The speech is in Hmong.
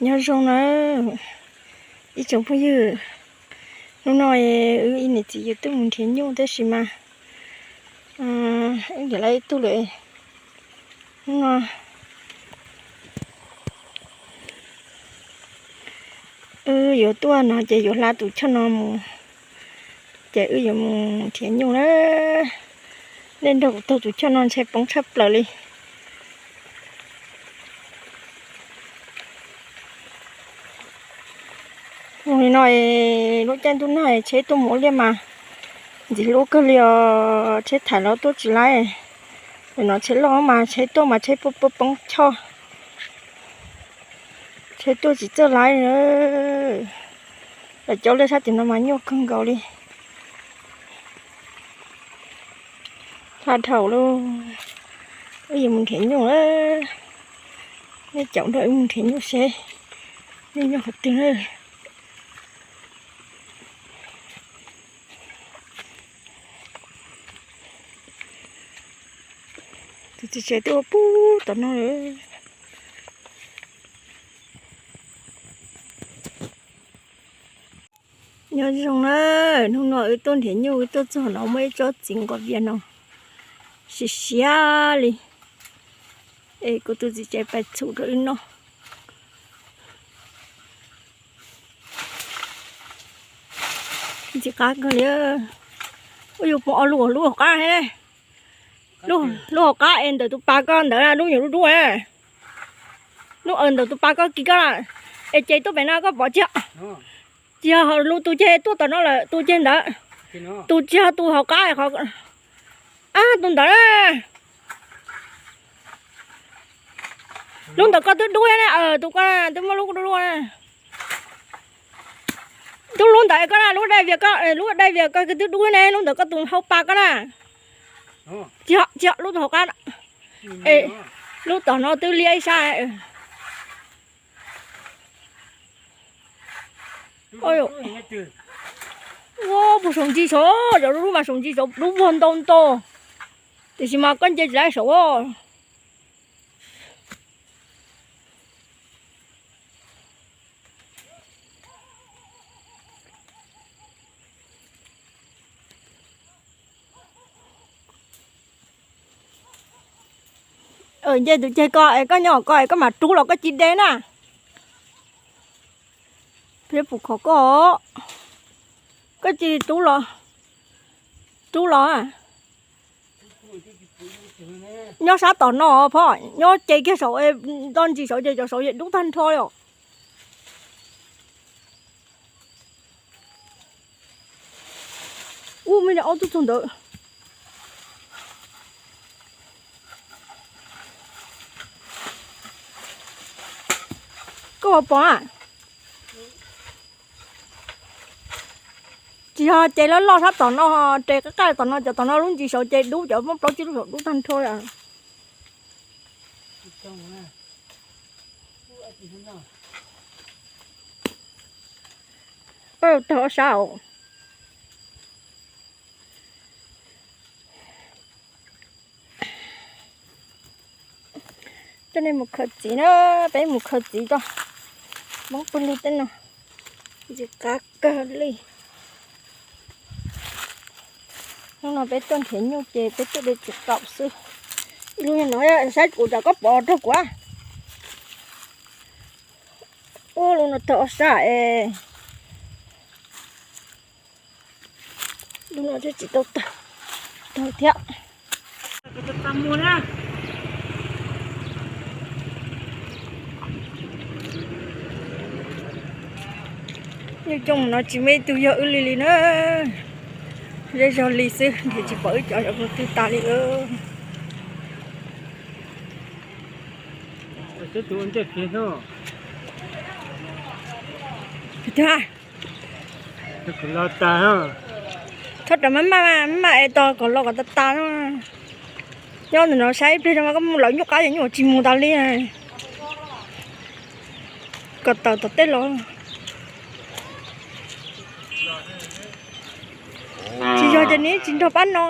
Nyob zoo na ib tsoom phooj ywg, hnub no wb ib niam txiv yawg tuaj mus nrhiav nyuj tab sis mas wb nrhiav lawm ib tug lawm. Hnub no wb yuav tuaj no ces yuav hla tus choj no mus, ces wb yuav mus nrhiav nyuj na. Nej nrog kuv taug tus choj no ntshai poob tshaj plaws li. Zoo li no, lub caij ntuj nag tsheb tuaj mus ua liaj mas ntxim hlub kawg li os, tsheb thaiv los tuaj tsis laib. Nim no tsheb loj mas tsheb tuaj mas tsheb poob poob choj, tsheb tuaj tsis txawj laib. Lawv cov liaj sab tim no mas nyuaj kawg nkaus li. Hla dhau lawm, wb yuav mus nrhiav nyuj lawm. Nej caum nrog wb mus nrhiav nyuj seb nej nyob qhov twg na. Tus txiv tsev twb ua pub tom no lawm. Nyob zoo na, hnub no wb tuaj nrhiav nyuj, wb tuaj txog no muaj ib tsob txiv nquas vias no siav siav li, es kuv tus txiv tsev pais txhum rau wb noj. Ntxim qab kawg li. Ua yus pom ob lub, lub hauv qab, lub hauv qab es ntawm tus pas koj ntawd lub nyuam dub dub, lub ntawm tus pas koj kis koj, es ces tuaj pem no koj pom tsis? Tsis yog, lub tus ceg tuaj tom no lawm, tus ceg ntawd, tus tsis yog tus hauv qab, ab tus ntawd. Lub ntawm koj twb dub ne, tus koj twb muaj lub dub dub. Twb lub ntawd koj na, lub dai vias koj, lub dai vias koj twb dub ne, lub ntawm koj tus hauv pas koj na. Tsis yog, tsis yog, lub tus hauv qab. Lub tom no twb liab ib sab. Ua puag saum ntsis saud, cov lub mas saum ntsis saud dub vuag ntau ntau, tiam sis mas koj nce tsis laib saum. Nce tus ceg ko es koj nyob ko es koj mam rub los koj cia li de na. Peb pum khov koj, koj cia li rub los, rub los. Nyob sab tom no phom, nyob ces kiag saum, toj ntsis saud ces cov saud yeej dub tag nrho li os. Ub, me ob tug txog ntawd. Koj puas pom? Tsis yog ces loj loj sab tom no, ces qab qab tom no, cov tom no lub ntsis saud ces dub, cov muaj plaub tsib lub saud dub tag nrho li. Tog sab. Coj nej mus khaws txiv na, peb mus khaws txiv tso. Hmoob pw lug tej no ntxim qab kawg li. Hnub no peb tuaj nrhiav nyuj ces peb tuaj de txiv qaum xwb. Ib lub no saib kuv, tsam koj pom raug kuv. Ub, lub no tog ob sab es. Lub no twb tsis tau tawg, tawg thiab. Nyuj coob no tsis muaj ib tug yog wb li li na. Zej zog li xwb, nrhiav tsis pom wb cov yov twg tas li. Tag, thaub rau maj maj, maj maj es tos kom los kom tas tas no. Nyob ntawm no saib ib pliag, koj mus lawv nyuj qab ces nyuj tsis mus tas li. Kom tawm tom tej los. Tsis yog ces nws tsis nrog pab no.